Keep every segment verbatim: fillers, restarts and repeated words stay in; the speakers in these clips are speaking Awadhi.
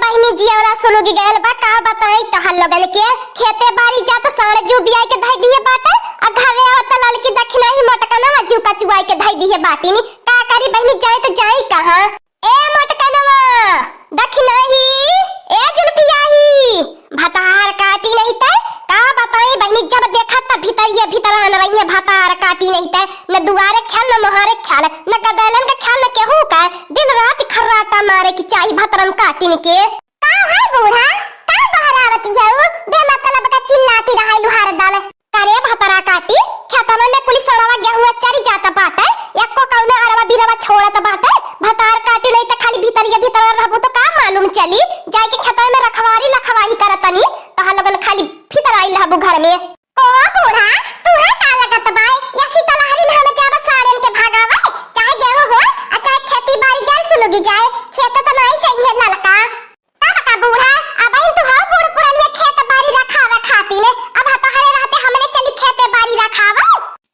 बहिनी जियरा सुलुगी गयल बा, का बताई तोहर लोगन के। खेते बारी जात साँड़ जू बियाई के धई दिहे बाटे, आ घरे आवत ललकी दखिनाही मोटकनवा जू कचुआई के धई दिहे बाटिनी। का करी बहिनी, जाई त जाई कहाँ? ए मोटकनवा, दखिनाही, ए जुल्फियाही, भतार काटी नहीं तै, का बताई बहिनी, जब देखा तब भीतरिये भीतर आन रही है, भतार काटी नहीं तै, न दुआरे ख्याल, न मोहारे ख्याल, न गदैलन का ख्याल, न केहू का, दिन रात खर्राटा मारे की चाही भतरन काटिन के। का है बूढ़ा, का बहरावती है उ? बेमतलब का चिल्लाती रहाई लुहार दल। करे भतरा काटी, खेतवा में कुली सड़वा गेहुआ चरी जात बाटे, एको कौनो अरवा बिरवा छोड़त बाटे। भतार काटी नहीं त खाली भीतरिये भीतर रहबू त का मालूम चली? जाए के खेतवा में रखवारी लखवाही करतनी, तोहर लोगन खाली भीतर आई रहबू घर में। ओ बूढ़ा, तुहे का लगत बाय? या शीतलहरी में हम जाब साड़न के भगावे? चाहे गेहूं होए, आ चाहे खेती बारी जाए सुलुगी जाए, खेत त नहीं चाहिए ललका। तब का बूढ़ा, अबहिन तू हौ बूढ़ पुरनिया खेत बारी रखावे खातिर, अब तोहरे रहते हमने चली खेते बारी रखावे।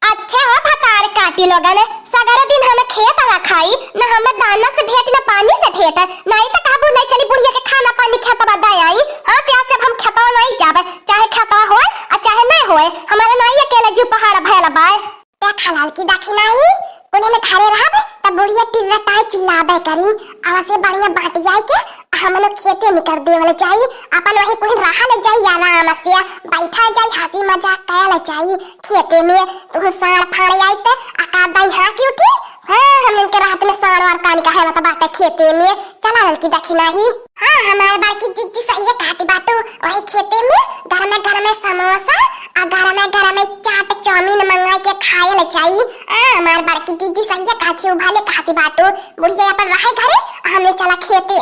अच्छा हो भतार काटी लोगन, सगरे दिन हम खेत रखाई, न हमें दाना से भेंट, न पानी से भेंट, नहीं त कहबू नहीं चली बुढ़िया के खाना पानी खेतवा दे आई। हाँ, प्यास जब हम खेतवा नहीं जाबे, चाहे खेतवा होए आ चाहे नहीं होए, हमारे नहीं अकेले जीव पहाड़ भयल बाय। देखा ललकी दखिनाही, कुल्हिन घरे रहब, तब बुढ़िया टिर्रटाए चिल्लाबे करी। अब से बढ़िया बाटी आई के, हमनो खेते निकर देवल जाई, अपन वही कुल्हिन रहल जाई आराम से, बैठा जाई, हंसी मजाक कयल जाई खेते में। तू साँड़ फाँड़ आई त, अका दाई हाँकी उठी, हाँ, हमन के रात में साँड़ वाड़ कान का हेलत बाटे खेते में। चला ललकी दखिनाही। हाँ, हमार बड़की जिज्जी सही कहती बाटू, वही खेते में गरमे गरमे समोसा आ गरमे गरमे चाट चाउमीन मंगा के खायल जाई। हाँ, हमार बड़की जिज्जी सही कहती, उ भले कहती बाटू, बुढ़िया अपन रहे घरे, हमने चला खेते।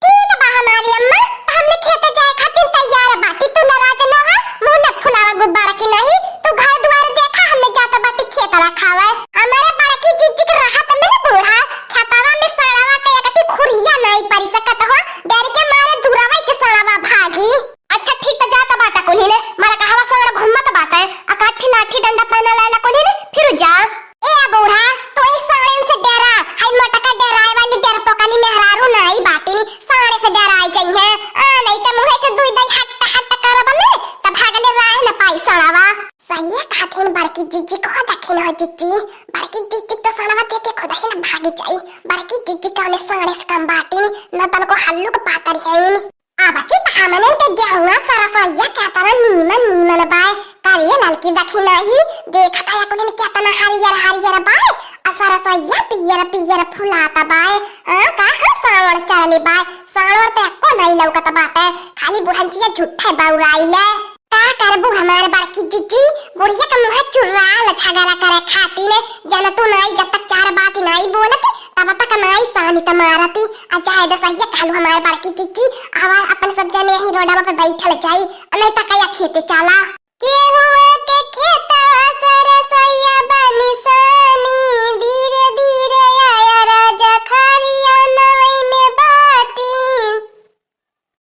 ठीक बा हमारी अम्मा, हमने खेते जाए खातिर तैयार बाटी, तू नाराज न हो, मुंह न फुलावा गुब्बारा की नहीं, तू घर दुआर देखा, हमने जात बाटी खेत रखावे। हमारे बड़की जिज्जी के रहत में न बूढ़ा, खेतवा में साँड़वा के एकटी खुरिया नहीं परी सकत हो, डर के मारे दूरवा से साँड़वा भागी। अच्छा ठीक त जात बाटा कुल्हिन, मारा कहवा साँड़ घूमत बाटे, अकाठी लाठी डंडा पहना लायला कुल्हिन, फिर जा। ए बूढ़ा, तू ही साँड़न से डेरा, हाय मोटका डेराए वाली डरपोकनी मेहरारू नाई बाटिनी, साँड़े से डेराए चाहिए। आ, नहीं त मुँहे से दुई दई हट हट करब ने, त भागले राह न पाई साँड़वा। सही कहथिन बड़की जिज्जी, कह दखिन हो जिज्जी, बड़की जिज्जी त साँड़वा देख के खुद ही न भागी जाई। बड़की जिज्जी कौने साँड़े से कम बाटिन, न तनको हल्लुक पातर हईन। अब की त हमनन के गेहुआ सरसोइया केतना नीमन नीमन बाय। करे ललकी दखिनाही, देखत हया कुलिन केतना हरियर हरियर बाय। आ सरसोइया पियर पियर फुलात बाय। आ, का ह साँड़ चढ़ले बाय। साँड़ त एको नाई लौकत बाटे। खाली बुढ़नचिया झूठे बउराइले। का करबू हमार बड़की जिज्जी, बुढ़िया के मुँहे चुर्राल झगड़ा करे खातिर। जन तू नाई जब तक चार बात नाई बोलत, तब तक नाई सानी त मारती। आ जाए दे सहिया कहलू हमार बड़की जिज्जी, आवा अपन सब जने यही रोडवा पे बैठल जाई, आ नहीं त कया खेते चला। केहुआ के खेतवा सरसैया बा निशानी, धीरे धीरे आया राजा खरिया नवई में बाटी।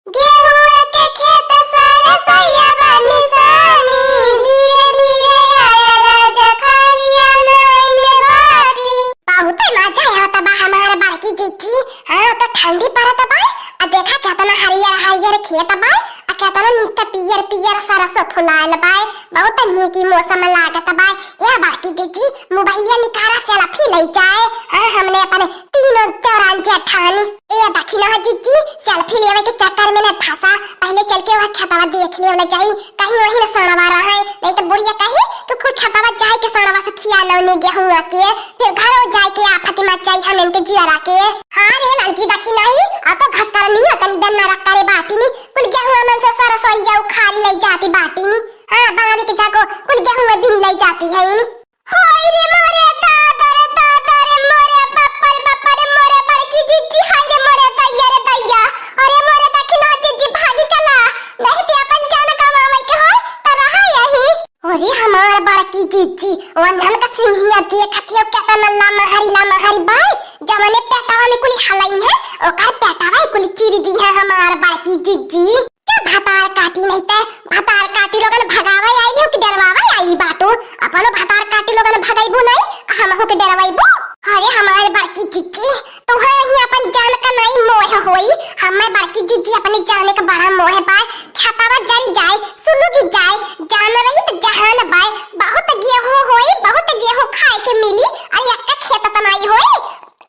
गेहुआ के खेत सरसैया बा निशानी, धीरे धीरे आया राजा खरिया नवई में बाटी। बहुते मजा आवत बा हमार बड़की जिज्जी। हाँ, त ठंडी पड़त बा, आ देखा केतना हरियर हरियर खेत बा, आ केतना नीक पियर पियर सरसों फुलायल बा। बहुत नीक ई मौसम लागत बा। ए बड़की जिज्जी, मुबहिया निकारा selfie लई जाए। हाँ, हमने अपन तीनों देवरान जेठानी। ए दखिना जिज्जी, selfie लेवे के चक्कर में न फंसा, पहले चल के वह खेतवा देख लेवल जाई, कहीं वही न सड़वा रहे, नहीं त बुढ़िया कही कि कुल खेतवा जाए के सड़वा से खिया लौने गेहुआ के, फिर घरों जाए के आफत मचाई हमन के जियरा के। हाँ रे ललकी दखिनाही, अब तो घसकरनिया तनी दन्ना रख करे बाटिनी, कुल गेहुआ मन से सरसोइया उखाड़ी लई जाती बाटिनी। हाँ, बारी के जाको कुल गेहुआ बिन लई जाती है इनी। हाय रे मोरे दादा रे दादा रे मोरे बापा रे बापा रे मोरे बड़की जिज्जी, हाय रे मोरे दैया रे दैया, अरे मोरे दखिना जिज्जी भागी चला, नहीं ते अपन जान गवावे के होय त रहा यही। अरे हमार बड़की जिज्जी, वंदन का सिंहिया देखत हियो केतना लमहरी लमहरी बाय, जवने पेटवा में कुली हलई है, ओकर पेटवा कुली चीर दी है हमार बड़की जिज्जी। क्या भतार काटी नहीं ते, भतार काटी लोगन भगावे आई हो कि डरवावे आई बाटू? अपनो भतार काटी लोगन भगाइबू नहीं, हमहू के डरवाइबू? अरे हमार बड़की जिज्जी, तुहरे ही अपन जान का नाई मोह होई। हमार बड़की जिज्जी अपने जाने का बड़ा मोह बाय। खेतवा जरी जाए, सुलुगी जाए, जान रही त जहान बाय। बहुत गेहूं होई, बहुत गेहूं खाए के मिली। अरे एक्का खेत त नाई होई।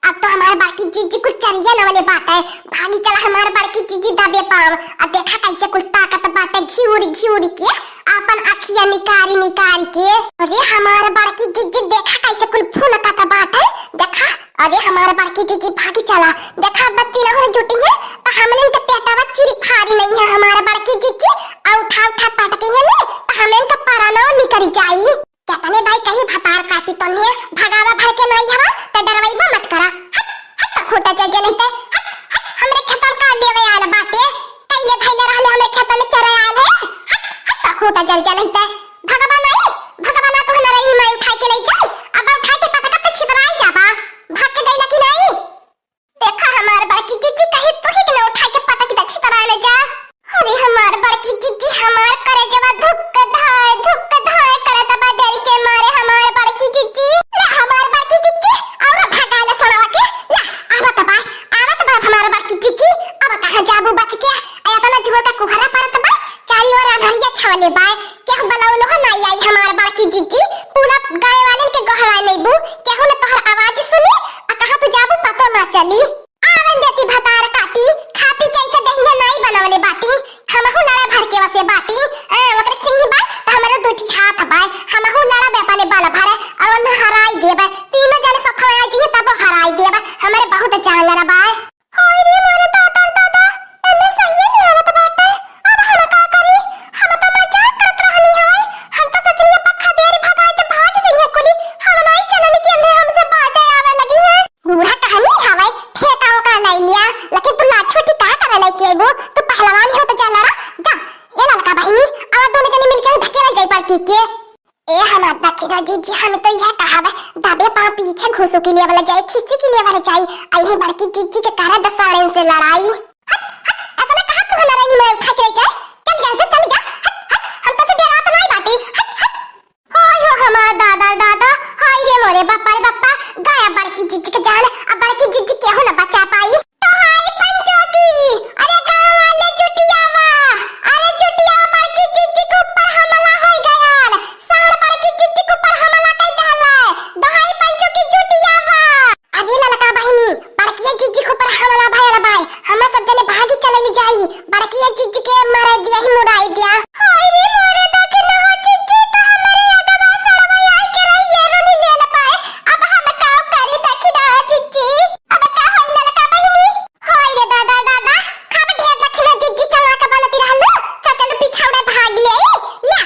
अब तो हमार बड़की जिज्जी कुल चरिया न वाले बात है। भागी चला हमार बड़की जिज्जी दबे पाव। अब देखा कैसे कुल ताकत बाटे घिउरी घिउरी के, आपन अखिया निकारी निकारी के। अरे हमार बड़की जिज्जी देखा कैसे कुल फुनकत बाटे। देखा, अरे हमार बड़की जिज्जी भागी चला। देखा अब तीनों जुटी है त हमने इनके पेटवा चिरी फारी नहीं है हमार बड़की जिज्जी। आ उठा उठा पटकी है ना त हमने इनके परानवा निकरी जाई। केतने दाई कही भतार काटी तोन्हे, भगावा भर के नाई हवा, त डरवइबा मत करा। हट, हट, तो खूंटा जर जन हिते, हट, हट, हमरे खेतवा का लेवे आयल बाटे, कइले धइले रहले हमरे खेतवा में चरे आयल है, हट, हट, तो खूंटा जर जन हिते, भगवा नाई, भगवा ना तो हमारे ही माई उठाई के ले जाई, अब उठाई के पटका त छितराई जाबा, भाग के गइला कि नाई? देखा हमार बड़की जिज्जी कही तू ही के ना उठाई के पटक दे छितराने जा। अरे हमार बड़की जिज्जी हमार करेजवा धुक धाय, धुक धाय करत बा डर के मारे हमार बड़की जिज्जी। ले हमार बड़की जिज्जी, और भगाले सड़वा के, ले आवत बा, आवत बा हमार बड़की जिज्जी। अब कहाँ जाबू बच के? ए, इतना जोर का कुहरा परत बा, चारी ओर अन्हरिया छावले बा। केहू बलौलो हो नाई आई हमार बड़की जिज्जी, पूरा गाँव वालन के गोहराए लेबू, केहू न तोहर आवाज सुनी, आ कहाँ तू जाबू पतो ना चली। आवन देती भतार काटी, खा पी के ऐसे दहिना नाई बनवले बाटी, हमहू लड़ा भर के वसे बाटी, आ, ओकरे सिंह बा, त हमरो दुठी हाथ बा, हमहू लड़ा बे अपने बल भर, और ओन्हा हराई देबे, तीनों जने सथवा आ जइहे तबो हराई देबे, हमरे बहुत जांगर बा। हाय रे मोरे दादा रे दादा, एमे सहिए नहीं आवत बाटे। अब हम का करी? हम तो मजाक करत रहनी हवे। हम तो सोचनी अब खदेरी भगाए के भाग जइहे कुली। हम नाई जननी कि एमे हमसे बाजे आवे लगी है। बूढ़ा कहनी हवे, ठेका ओका नाई लिया, लेकिन तू लाठी उठी का करे लेके अइबू? तू पहलवान हो तो जा लड़ा, जा। ए ललका बहिनी, अब दोनों जनी मिलके धकेल जाई पड़की के। ए हमार दखिना जिज्जी, हम तो यह कहब, दबे पाँव पीछे घुसुकी लेवल जाई, खिसकी लेवल जाई, अइहे बड़की जिज्जी के करे दसाड़न से लड़ाई। हट, हट, इतना कहाँ तू हमारे निमय उठा के ले जाए? चल यहाँ से, चल जा, हट, हट, हम तो से डरात नहीं बाटी, हट, हट। हाय हो हमार दादा रे दादा, हाय रे मोरे बापा रे बापा, गया बड़की जिज्जी के जान, अब बड़की जिज्जी केहू न बचा पाई। दोहाई पंचों की, अरे गाँव वाले जुटियावा, अरे जुटियावा, बड़की जिज्जी के ऊपर हमला होई गयल, सार बड़की जिज्जी के ऊपर हमला कई दहले, दोहाई पंचों की जुटियावा। अरे ललका बहिनी, बड़किया जिज्जी के ऊपर हमला भयल बाय, हम सब जने भागी चलल जाई, बड़किया जिज्जी के मार दिया ही मुड़ाई दिया। हाय रे मोरे दखिना हो जिज्जी, तो हमरे अगवा सड़वा आई के रहिए रुनी लेल पाए, अब हम का करी दखिना हो जिज्जी, अब का होई ललका बहिनी? हाय रे दादा, दादा, खब ढेर दखिना जिज्जी चला के बनती रहलू, त चलू पिछौड़ा भाग ले, या,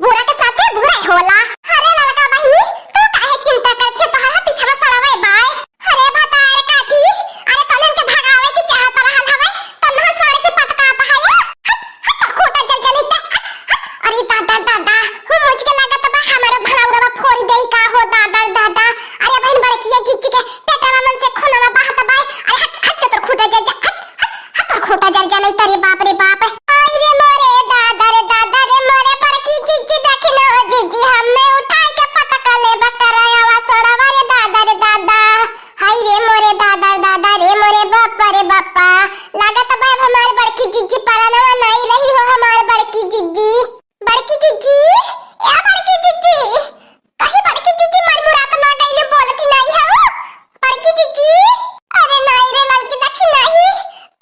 बुरा के साथे बुरा होला। अरे ललका बहिनी, तू काहे चिंता करत है, तोहरा पिछवा सड़वे बाय। अरे भतार काटी, अरे तोहन के भगावे की चाहत रहल हवे, तन्हा सारे से पटकात है, या, हट, हट, तोर खूंटा जर जन हिते, हट, हट, अरे दादा, दादा, हूँ मुझ के लागत बा, हमारे भड़ौरवा फोड़ देई का हो, दादा, दादा, अरे बहिन बड़किया जिज्जी के पेटवा मन से खूनवा बहत बाय। अरे हट, हट, चतुर खूंटा जर जा, हट, हट, हट, तोर खूंटा जर जा नहीं, अरे बाप रे बाप। आई रे मोरे दादा रे दादा रे मोरे बड़की जिज्जी दखिना हो जिज्जी, हमें उठाई के पटक ले बकरायावा सड़वा रे दादा रे दादा। हाय रे मोरे दादा रे दादा रे मोरे बापा रे बापा। लागत बा अब हमार बड़की जिज्जी परानवा नहीं रही हो हमार बड़की जिज्जी। बड़की जिज्जी, ए बड़की जिज्जी। कहीं बड़की जिज्जी मरमुरात ना गइले, बोलती नाई हउ। बड़की जिज्जी, अरे नाई रे ललकी दखिना ही,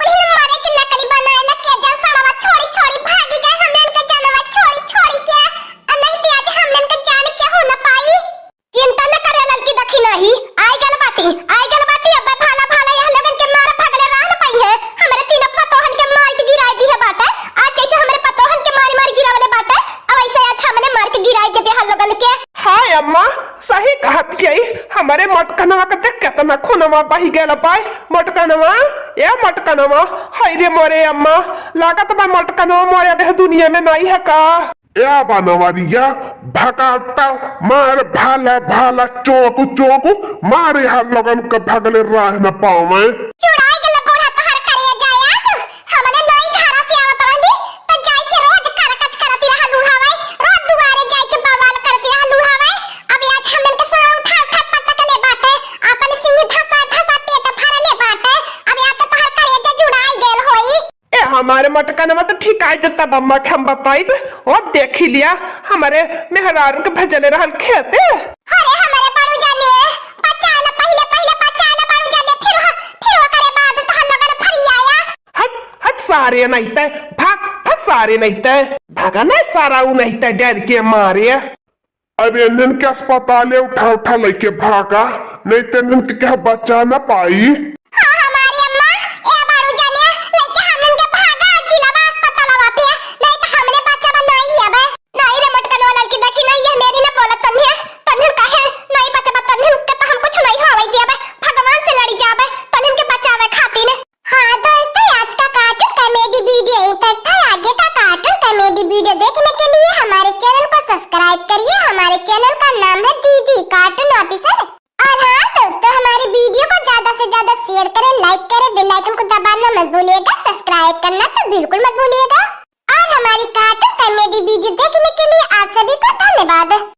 कुल्हिन मारे के नकली बनाए लग के जा सड़वा छोड़ी छोड़ी भागी जाए, हमने इनके जनवा छोड़ी छोड़ी के, आ नहीं तो आज हमने इनके जान के हो न पाई। चिंता न करे ललकी दखिना ही, आई गल बाटी, आई गल बाटी, अब भाला भाला यह लोगन के मार भगले रह न पाई है, हमरे तीनों पतोहन के मार के गिराई दी है बाटे, आज जैसे हमरे पतोहन के मारी मारी गिरावले बाटे, अब ऐसे आज हमने मार के गिराई देबे हर लोगन के। हाँ अम्मा, सही कहत हई, हमरे मोटकनवा के देख केतना खूनवा बहि गयल बाय। मोटकनवा, ए मोटकनवा, हाय रे मोरे अम्मा, लागत बा मोटकनवा मोरे अब एह दुनिया में नाई है का? ए बनवरिया, भगाता मार भाला भाला चोंकू चोंकू, मार यह लोगन के भगले राह न पावे। चुड़ाई गल बूढ़ा तोहर करेजा आज, हमने नई घरा से आवत रहनी, त जाई के रोज करकच करती रहलू हवे, रोज दुआरे जाई के बवाल करती रहलू हवे। अब आज हमन के सर उठा उठा पटक ले बाटे, आ हमारे मटकनवा तो ठिकाई देता बम्मा के हम बताइब। ओ देखी लिया, हमारे मेहरारू के भेजले रहल खेते। अरे हमारे बड़ू जाने, बचा ला पहिले, पहिले बचा ला बड़ू जाने, फिर ह-, फिर ओकरे बाद तो हम लोगन फरियाया। हट, हट सारे नहीं ते, भाग, भाग सारे नहीं ते, भागा नहीं सारा उ नहीं ते डर के मारे। अब इन्हन के अस्पताले उठा उठा लइके भागा, नहीं तो इन्हन के केहू बचा ना पाई। हाँ, हमारी अम्मा, ए बारू जाने, लइके हमन के भागा, जिला बा अस्पतालवा पे, नहीं तो हमने बच्चा बा नहीं अबे। नहीं रे मोटकन वाला की देखी नहीं, ये मेरी ना बोलत तन्हे, तन्हे कहे, नहीं बच्चा बा तन्हे के तो हम कुछ नहीं होवे दिया बे, भगवान से लड़ी जाबे, तन्हे के बचावे खातिर। हाँ दोस्तों, आज का cartoon comedy video यहीं तक था। आगे का cartoon comedy video देखने के लिए हमारे channel को subscribe करिए। हमारे channel का नाम है दीदी cartoon officer। और हाँ दोस्तों, हमारे video को ज्यादा से ज्यादा share करें, like करें, bell icon को दबाना मत भूलिएगा, subscribe करना तो बिल्कुल मत भूलिएगा। और हमारी cartoon comedy video देखने के लिए आप सभी को धन्यवाद।